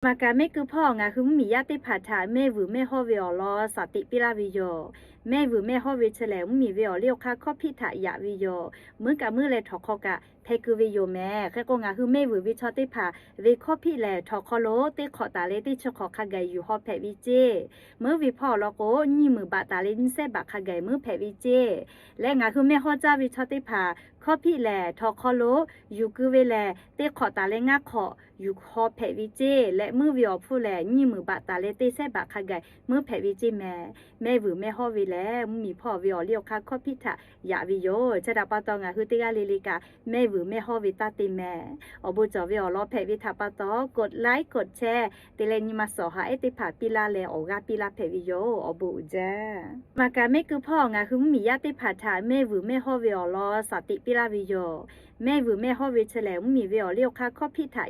Maˍ kaˍ mehˆ keu hpawˇ ngaˬ hui mvuhˇmiˬ yaˇ teˇ hpaˍ htaꞈ mehˇ vuiˬ mehˇ hawˇ ve awˬ lawn shaˍ teꞈ piˇ laˇ ve yoˬ. Mehˇ vuiˬ mehˇ hawˇ ve chi lehˬ, mvuhˇmiˬ ve awˬ liˇ awˬ hk'aˇ hkawˇ hpiˆ htaꞈ yaꞈ ve yoˬ. Meuˉ kaꞈ meuˉ leh htawnˍ hk'aw kaꞈ hpeh keu ve yoˬ mehˍ. Hk'e k'o, ngaˬ hui mehˇ vuiˬ ve chaw teˇ hpaˍ ve hkawˇ hpiˆ lehˬ, htawnˍ hk'aw lo teˇ hk'awꞈ taˍ leh teˇ chi hk'awꞈ hk'a gaˬ yuˬ haw hpehꞈ ve ceˇ. Meuˉ ve hpawˇ awˬ lawn k'o, nyiˇ meunˍ baꞈ taˍ leh nyiˇ sehˉ baꞈ hk'a gaˬ meuˉ hpehꞈ ve ceˇ. Leh ngaˬ hui mehˇ hawˇ caˇ ve chaw teˇ hpaˍ hkawˇ hpiˆ lehˬ, htawnˍ hk'aw lo yuˬ keu ve lehˬ, teˇ hk'awꞈ taˍ leh ngaˇ hk'awꞈ yuˬ haw hpehꞈ ve ceˇ. Leh meuˉ ve awˬ hpfuhˇ lehˬ, nyiˇ meunˍ baꞈ taˍ leh teˇ sehˉ baꞈ hk'a gaˬ meuˉ hpehꞈ ve ceˇ mehˍ. Mehˇ vuiˬ mehˇ hawˇ ve lehˬ, mvuhˇmiˬ hpawˇ ve awˬ liˇ awˬ hk'aˇ hkawˇ hpiˆ htaꞈ yaꞈ ve yoˬ. Chi htaꞈ pa taw, ngaˬ hui teˇ g'aˇ le le kaꞈ mehˇ vuiˬ mehˇ hawˇ ve taˇ te mehˍ. Awˬ bon cawˬ ve awˬ lawn hpehꞈ ve htaꞈ pa taw, กดไลค์ กดแชร์ te leh nyi ma sawˍ haꞈ ehˉ teˇ hpaˍ piˇ laˇ leh awˬ g'aˇ piˇ laˇ hpehꞈ ve yoˬ. Awˬ bon uiˍ jaˇ. Maˍ kaˍ mehˆ keu hpawˇ ngaˬ hui mvuhˇmiˬ yaˇ teˇ hpaˍ htaꞈ mehˇ vuiˬ mehˇ hawˇ ve awˬ lawn shaˍ teꞈ piˇ laˇ ve yoˬ. Mehˇ vuiˬ mehˇ hawˇ ve chi lehˬ, mvuhˇmiˬ ve awˬ liˇ awˬ hk'aˇ hkawˇ hpiˆ htaꞈ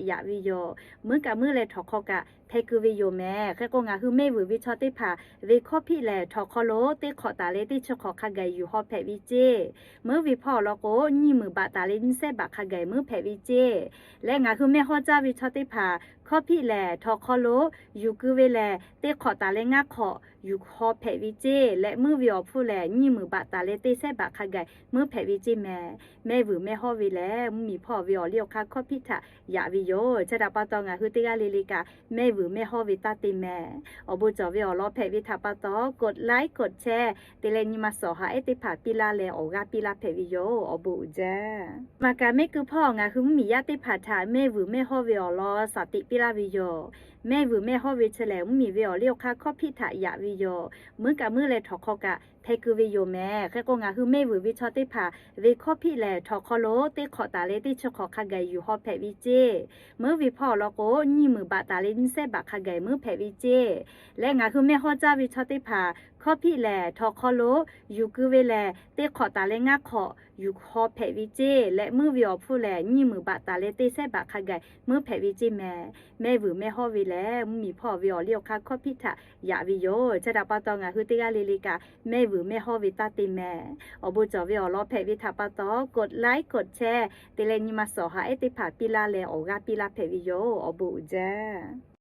yaꞈ ve yoˬ. Meuˉ kaꞈ meuˉ leh htawnˍ hk'aw kaꞈ hpeh keu ve yoˬ mehˍ. Hk'e k'o, ngaˬ hui mehˇ vuiˬ ve chaw teˇ hpaˍ ve hkawˇ hpiˆ lehˬ, htawnˍ hk'aw lo teˇ hk'awꞈ taˍ leh teˇ chi hk'awꞈ hk'a gaˬ yuˬ haw hpehꞈ ve ceˇ. Meuˉ ve hpawˇ awˬ lawn k'o, nyiˇ meunˍ baꞈ taˍ leh nyiˇ sehˉ baꞈ hk'a gaˬ meuˉ hpehꞈ ve ceˇ. Leh ngaˬ hui mehˇ hawˇ caˇ ve chaw teˇ hpaˍ hkawˇ hpiˆ lehˬ, htawnˍ hk'aw lo yuˬ keu ve lehˬ, teˇ hk'awꞈ taˍ leh ngaˇ hk'awꞈ yuˬ haw hpehꞈ ve ceˇ. Leh meuˉ ve awˬ hpfuhˇ lehˬ, nyiˇ meunˍ baꞈ taˍ leh teˇ sehˉ baꞈ hk'a gaˬ meuˉ hpehꞈ ve ceˇ mehˍ. Mehˇ vuiˬ mehˇ hawˇ ve lehˬ, mvuhˇmiˬ hpawˇ ve awˬ liˇ awˬ hk'aˇ hkawˇ hpiˆ htaꞈ yaꞈ ve yoˬ. Chi htaꞈ pa taw, ngaˬ hui teˇ g'aˇ le le kaꞈ mehˇ vuiˬ mehˇ hawˇ ve taˇ te mehˍ. Awˬ bon cawˬ ve awˬ lawn hpehꞈ ve htaꞈ pa taw, กดไลค์ กดแชร์ te leh nyi ma sawˍ haꞈ ehˉ teˇ hpaˍ piˇ laˇ leh awˬ g'aˇ piˇ laˇ hpehꞈ ve yoˬ. Awˬ bon uiˍ jaˇ. Maˍ kaˍ mehˆ keu hpawˇ ngaˬ hui mvuhˇmiˬ yaˇ teˇ hpaˍ htaꞈ mehˇ vuiˬ mehˇ hawˇ ve awˬ lawn shaˍ teꞈ piˇ laˇ ve yoˬ. Mehˇ vuiˬ mehˇ hawˇ ve chi lehˬ, mvuhˇmiˬ ve awˬ liˇ awˬ hk'aˇ hkawˇ hpiˆ htaꞈ yaꞈ ve yoˬ. Meuˉ kaꞈ meuˉ leh htawnˍ hk'aw kaꞈ hpeh keu ve yoˬ mehˍ. Hk'e k'o, ngaˬ hui mehˇ vuiˬ ve chaw teˇ hpaˍ ve hkawˇ hpiˆ lehˬ, htawnˍ hk'aw lo teˇ hk'awꞈ taˍ leh teˇ chi hk'awꞈ hk'a gaˬ yuˬ haw hpehꞈ ve ceˇ. Meuˉ ve hpawˇ awˬ lawn k'o, nyiˇ meunˍ baꞈ taˍ leh nyiˇ sehˉ baꞈ hk'a gaˬ meuˉ hpehꞈ ve ceˇ. Leh ngaˬ hui mehˇ hawˇ caˇ ve chaw teˇ hpaˍ hkawˇ hpiˆ lehˬ, htawnˍ hk'aw lo yuˬ keu ve lehˬ, teˇ hk'awꞈ taˍ leh ngaˇ hk'awꞈ yuˬ haw hpehꞈ ve ceˇ. Leh meuˉ ve awˬ hpfuhˇ lehˬ, nyiˇ meunˍ baꞈ taˍ leh teˇ sehˉ baꞈ hk'a gaˬ meuˉ hpehꞈ ve ceˇ mehˍ. Mehˇ vuiˬ mehˇ hawˇ ve lehˬ, mvuhˇmiˬ hpawˇ ve awˬ liˇ awˬ hk'aˇ hkawˇ hpiˆ htaꞈ yaꞈ ve yoˬ. Chi htaꞈ pa taw, ngaˬ hui teˇ g'aˇ le le kaꞈ mehˇ vuiˬ mehˇ hawˇ ve taˇ te mehˍ. Awˬ bon cawˬ ve awˬ lawn hpehꞈ ve htaꞈ pa taw, กดไลค์ กดแชร์ te leh nyi ma sawˍ haꞈ ehˉ teˇ hpaˍ piˇ laˇ leh awˬ g'aˇ piˇ laˇ hpehꞈ ve yoˬ. Awˬ bon uiˍ jaˇ. Maˍ kaˍ mehˆ keu hpawˇ ngaˬ hui mvuhˇmiˬ yaˇ teˇ hpaˍ htaꞈ mehˇ vuiˬ mehˇ hawˇ ve awˬ lawn shaˍ teꞈ piˇ laˇ ve yoˬ. Mehˇ vuiˬ mehˇ hawˇ ve chi lehˬ, mvuhˇmiˬ ve awˬ liˇ awˬ hk'aˇ hkawˇ hpiˆ htaꞈ yaꞈ ve yoˬ. Meuˉ kaꞈ meuˉ leh htawnˍ hk'aw kaꞈ hpeh keu ve yoˬ mehˍ. Hk'e k'o, ngaˬ hui mehˇ vuiˬ ve chaw teˇ hpaˍ ve hkawˇ hpiˆ lehˬ, htawnˍ hk'aw lo teˇ hk'awꞈ taˍ leh teˇ chi hk'awꞈ hk'a gaˬ yuˬ haw hpehꞈ ve ceˇ. Meuˉ ve hpawˇ awˬ lawn k'o, nyiˇ meunˍ baꞈ taˍ leh nyiˇ sehˉ baꞈ hk'a gaˬ meuˉ hpehꞈ ve ceˇ. Leh ngaˬ hui mehˇ hawˇ caˇ ve chaw teˇ hpaˍ hkawˇ hpiˆ lehˬ, htawnˍ hk'aw lo yuˬ keu ve lehˬ, teˇ hk'awꞈ taˍ leh ngaˇ hk'awꞈ yuˬ haw hpehꞈ ve ceˇ. Leh meuˉ ve awˬ hpfuhˇ lehˬ, nyiˇ meunˍ baꞈ taˍ leh teˇ sehˉ baꞈ hk'a gaˬ meuˉ hpehꞈ ve ceˇ mehˍ. Mehˇ vuiˬ mehˇ hawˇ ve lehˬ, mvuhˇmiˬ hpawˇ ve awˬ liˇ awˬ hk'aˇ hkawˇ hpiˆ htaꞈ yaꞈ ve yoˬ. Chi htaꞈ pa taw, ngaˬ hui teˇ g'aˇ le le kaꞈ mehˇ vuiˬ mehˇ hawˇ ve taˇ te mehˍ. Awˬ bon cawˬ ve awˬ lawn hpehꞈ ve htaꞈ pa taw, กดไลค์ กดแชร์ te leh nyi ma sawˍ haꞈ ehˉ teˇ hpaˍ piˇ laˇ leh awˬ g'aˇ piˇ laˇ hpehꞈ ve yoˬ. Awˬ bon uiˍ jaˇ.